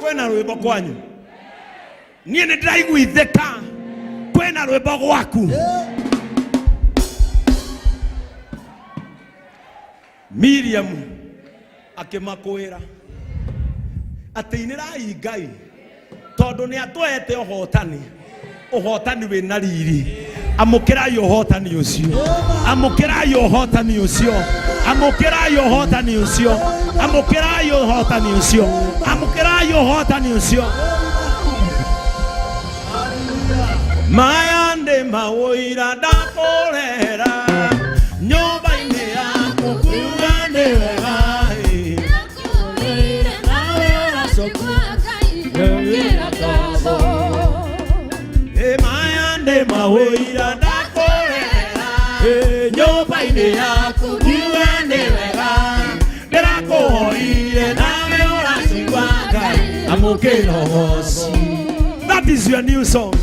Kwĩna rwĩmbo kwanyu? Niĩ nĩ ndĩraiguithĩka kwĩna rwĩmbo gwaku. Miriam akĩmakwĩra atĩ inĩrai Ngai tondũ nĩ atũhete ũhotani, ũhotani wĩna riri. Amũkĩrai ũhotani ũcio, amũkĩrai ũhotani ũcio, amũkĩrai ũhotani ũcio, amũkĩrai ũhotani ũcio, amũkĩrai ũhotani ũcio. Maya ndĩ maũira ndakũrehera nyũmba-inĩ yaku kuga nĩ wega ĩ. Ĩ maya ndĩ maũira ndakũrehera ĩ, nyũmba-inĩ yaku kuga nĩ wega ndĩrakũhoire nawe ũracigua Ngai amũkĩra ũgoci. That is your new song.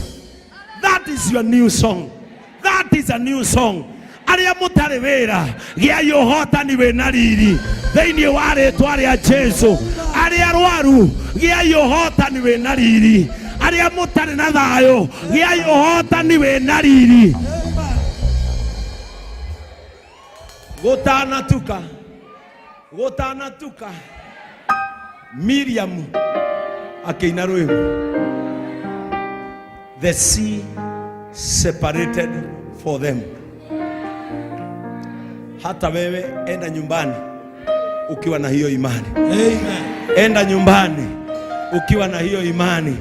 That is your new song. That is a new song. Arĩa mũtarĩ wĩra, gĩai ũhotani wĩna riri thĩinĩ wa rĩtwa rĩa Jesu. Arĩa arwaru, gĩai ũhotani wĩna riri. Arĩa mũtarĩ na thayũ, gĩai ũhotani wĩna riri. Gũtanatuka, gũtanatuka, Miriam akĩina rwĩmbo, the sea separated for them. Hata wewe enda nyumbani ukiwa na hiyo imani. Amen. Enda nyumbani ukiwa na hiyo imani.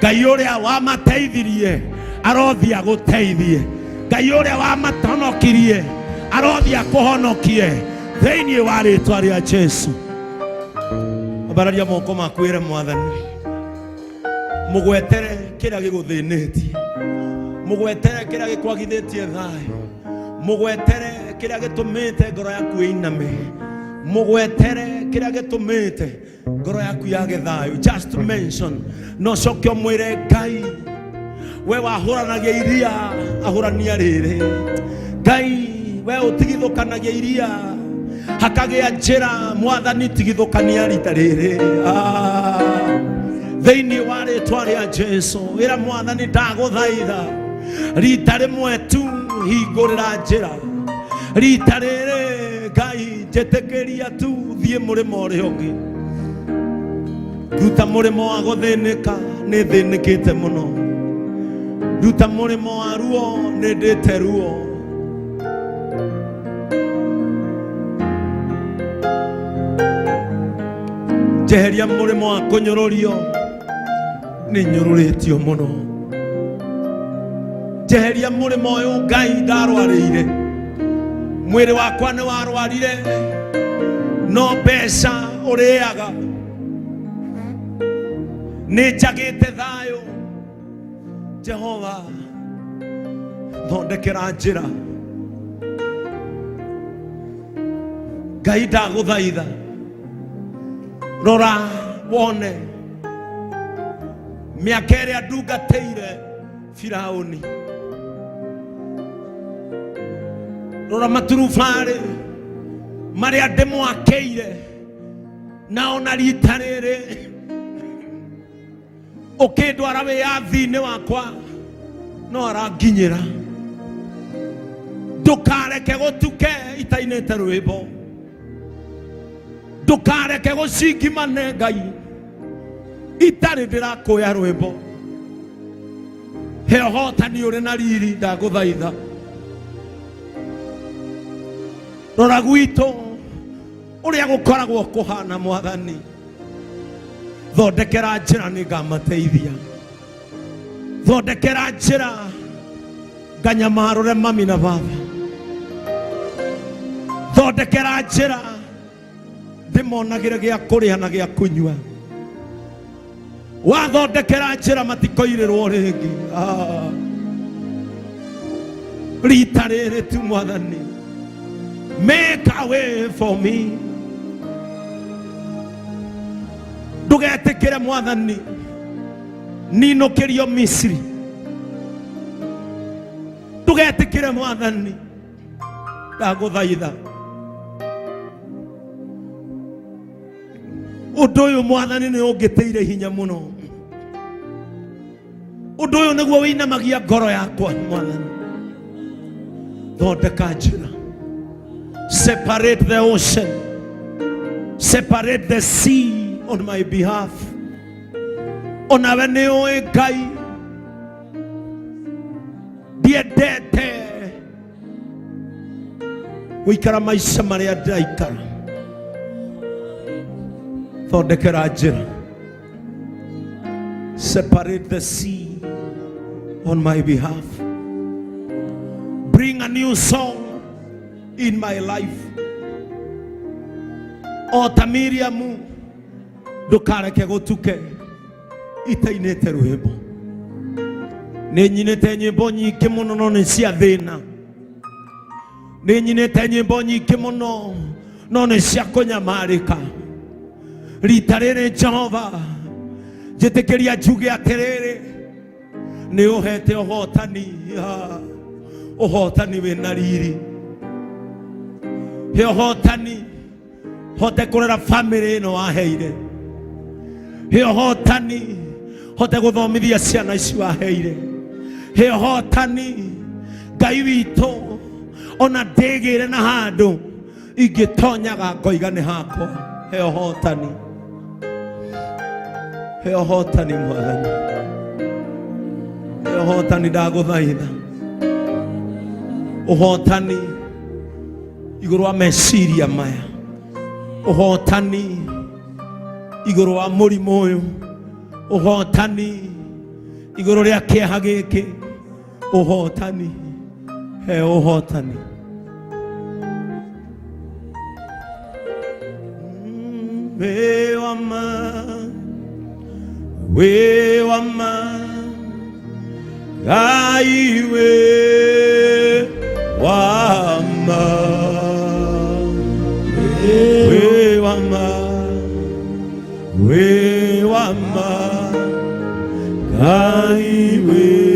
Ngai ũrĩa wamateithirie arothi agũteithie. Ngai ũrĩa wamatonokirie arothi akũhonokie thĩinĩ wa rĩtwa rĩa Jesu. Ambararia moko maku wĩre Mwathani, mũgwetere kĩrĩa gĩgũthĩnĩtie, mũgwetere kĩrĩa gĩkwagithĩtie thayũ, mũgwetere kĩrĩa gĩtũmĩte ngoro yaku ĩiname, mũgwetere kĩrĩa gĩtũmĩte ngoro yaku yage thayũ. Just mention no coke ũmwĩre Ngai, we wahũranagia iria ahũrania rĩrĩ. Ngai, we ũtigithũkanagia iria hakagĩa njĩra, Mwathani tigithũkania rita rĩrĩ. Ah. Thĩinĩ wa rĩtwa rĩa Jesu, ĩra Mwathani, ndagũthaitha rita rĩmwe tu hingũrĩra njĩra rita rĩrĩ. Ngai, njĩtĩkĩria tu thiĩ mũrĩmo ũrĩa ũngĩ, ruta mũrĩmo wa gũthĩnĩka, nĩ thĩnĩkĩte mũno, ruta mũrĩmo wa ruo, nĩ ndĩte ruo. Njeheria mũrĩmo wa kũnyũrũrio, nĩ nyũrũrĩtio mũno. Njeheria mũrĩmo ũyũ Ngai ndarwarĩire, mwĩrĩ wakwa nĩ warwarire, no mbeca ũrĩaga, nĩ njagĩte thayũ. Jehova, thondekera njĩra. Ngai, ndagũthaitha, rora wone mĩaka ĩrĩa ndungatĩire Firauni, rora maturubarĩ marĩa ndĩmwakĩire, na ona rita rĩrĩ ũkĩndwara wĩyathi-inĩ wakwa no aranginyĩra. Ndũkareke gũtuke itainĩte rwĩmbo, ndũkareke gũcingimane Ngai itarĩ ndĩrakũya rwĩmbo. He ũhotani ũrĩ na riri, ndagũthaitha. Rora gwitũ ũrĩa gũkoragwo kũhana, Mwathani, thondekera njĩra nĩ ngamateithia, thondekera njĩra nganyamarũre mami na baba, thondekera njĩra ndĩmonagĩre gĩa kũrĩa na gĩa kũnyua. Wathondekera njĩra matikoirĩrwo rĩngĩ. Ah. Rita rĩrĩ tu Mwathani, make a way for me. Ndũgetĩkĩre Mwathani ninũkĩrio Misiri, ndũgetĩkĩre Mwathani, ndagũthaitha. Ũndũ ũyũ Mwathani nĩ ũngĩtĩire hinya mũno. Ũndũ ũyũ nĩguo wĩinamagia ngoro yakwa. Mwathani, thondeka njĩra. Separate the ocean, separate the sea on my behalf. Onawe nĩ ũĩ Ngai ndiendete gũikara maica marĩa ndĩraikara. Thondekera njĩra. Separate the sea on my behalf. Bring a new song in my life. O ta Miriamu, ndũkareke gũtuke itainĩte rwĩmbo. Nĩ nyinĩte nyĩmbo nyingĩ mũno, no nĩ cia thĩna. Nĩ nyinĩte nyĩmbo nyingĩ mũno, no nĩ cia kũnyamarĩka. Rita rĩrĩ, Jehova, njĩtĩkĩria njuge atĩrĩrĩ, nĩ ũhete ũhotani. Ah, ũhotani wĩna riri. He ũhotani hote kũrera famĩlĩ ĩno waheire. He ũhotani hote gũthomithia ciana ici waheire. He ũhotani, Ngai witũ, ona ndĩgĩre na handũ ingĩtonyaga ngoiga nĩ hakwa. He ũhotani, he ũhotani, Mwathani, he ũhotani. Ndagũthaitha ũhotani igũrũ wa meciria maya, ũhotani igũrũ wa mũrimũ ũyũ, ũhotani igũrũ rĩa kĩeha gĩkĩ, ũhotani, he ũhotani. Wĩ wa ma, wĩ wa ma, Ngai wĩ wa ma, wĩ wa ma, wĩ wa ma, Ngai wĩ